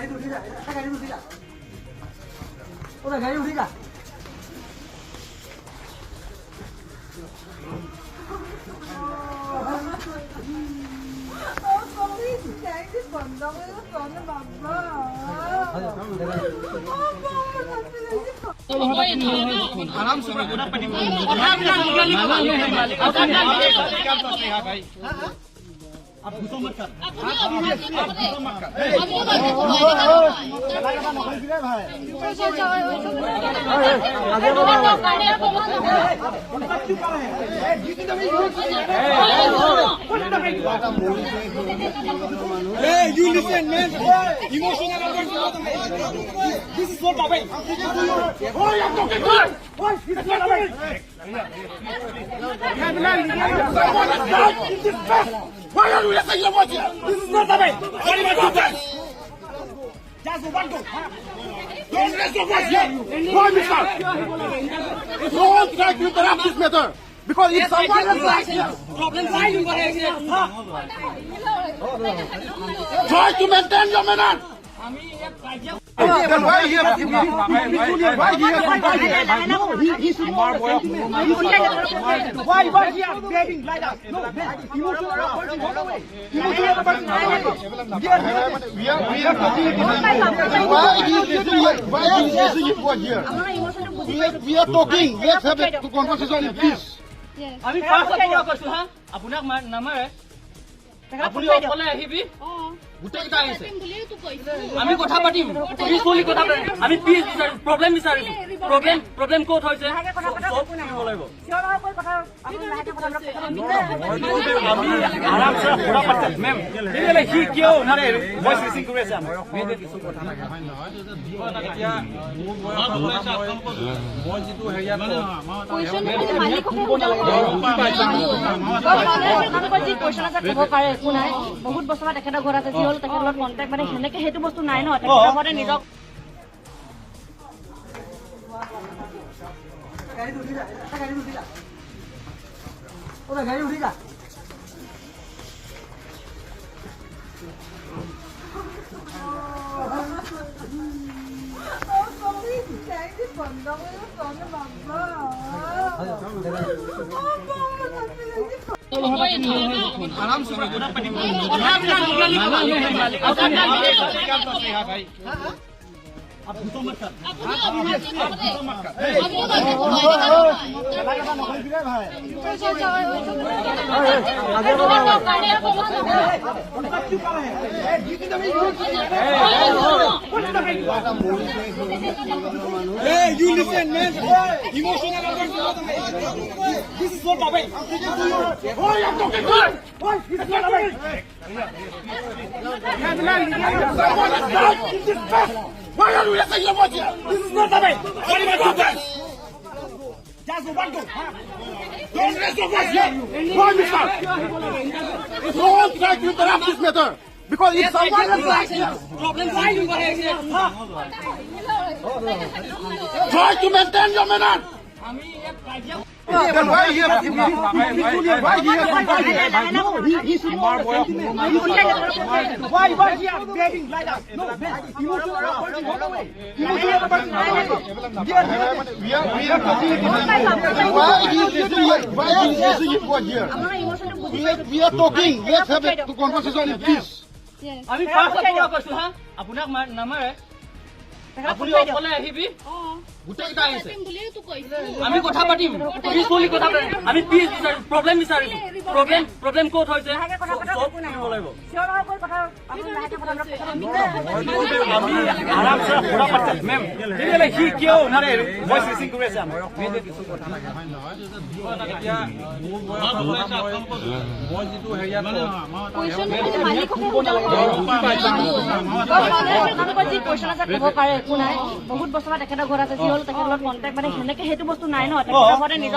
গাড়ীত উঠি যা, এটা গাড়ীত উঠি যা। ও ভাই, গাড়ী উঠি যা। Hey, you listen, man. Emotional. This is not the way. Why are you talking to us? Why? This is not the way. Someone has died in this mess. Why are you raising your voice here? This is not the way. What is this? Just one go. Don't raise your voice here. Why, mister? Don't try to interrupt this matter. Because if someone has died here, try to maintain your manner. Then why here? Why here? No, he should Why he are behaving like that? No, emotional person, go away. Emotional person, go away. We are talking. Why he is raising here? Why he is raising his voice here? We are talking. Let's have a conversation in peace. আমি first পৰা কৈছো হা, আপোনাক নামাৰে। আপুনি অকলে আহিবি, গোটেইকেইটা আহিছে। আমি কথা পাতিম, পিচফুলি কথা পাতিম। আমি পিচ বিচাৰিছো, প্ৰব্লেম বিচাৰিছো। প্ৰব্লেম ক'ত হৈছে চব কৰিব লাগিব। আমি আৰামছে কথা পাতিম মেম। তেতিয়াহ'লে সি কিয় মানে ভইচ ৰেচিং কৰি আছে আমাক? এতিয়া মোৰ বয়সৰ কথা মই যিটো হেৰিয়াত যি কুৱেশ্যন আছে ক'ব পাৰে, একো নাই। বহুত বছৰ তেখেতৰ ঘৰত আছে, যি হ'ল তেখেতৰ লগত কণ্টেক্ট, মানে সেনেকে সেইটো বস্তু নাই ন, তেখেতৰ ঘৰতে নিজক। গাড়ীত উঠি যা, এটা গাড়ীত উঠি যা। ও ভাই, গাড়ী উঠি যা। Hey, you listen, man. Emotional person, this is not the way. Why are you talking to us? Why? This is not the way. Someone has died in this mess. Why are you raising your voice here? This is not the way. What is this? Just one go. Don't raise your voice here. Why, mister? Don't try to interrupt this matter. Because if someone has died here, try to maintain your manner. Then why here? Why here? No, he should Why he are behaving like that? No, emotional person, go away. Emotional person, go away. We are talking. Why he is raising here? Why he is raising his voice here? We are talking. Let's have a conversation in peace. আমি first পৰা কৈছো হা, আপোনাক নামাৰে। আপুনি অকলে আহিবি, গোটেইকেইটা আহিছে। আমি কথা পাতিম, পিচফুলি কথা পাতিম। আমি পিচ বিচাৰিছো, প্ৰব্লেম বিচাৰিছো। প্ৰব্লেম ক'ত হৈছে চব কৰিব লাগিব। আমি আৰামছে কথা পাতিম মেম। তেতিয়াহ'লে সি কিয় মানে ভইচ ৰেচিং কৰি আছে আমাক? এতিয়া মোৰ বয়সৰ কথা মই যিটো হেৰিয়াত যি কুৱেশ্যন আছে ক'ব পাৰে, একো নাই। বহুত বছৰ তেখেতৰ ঘৰত আছে, যি হ'ল তেখেতৰ লগত কণ্টেক্ট, মানে সেনেকে সেইটো বস্তু নাই ন, তেখেতৰ ঘৰতে নিজক।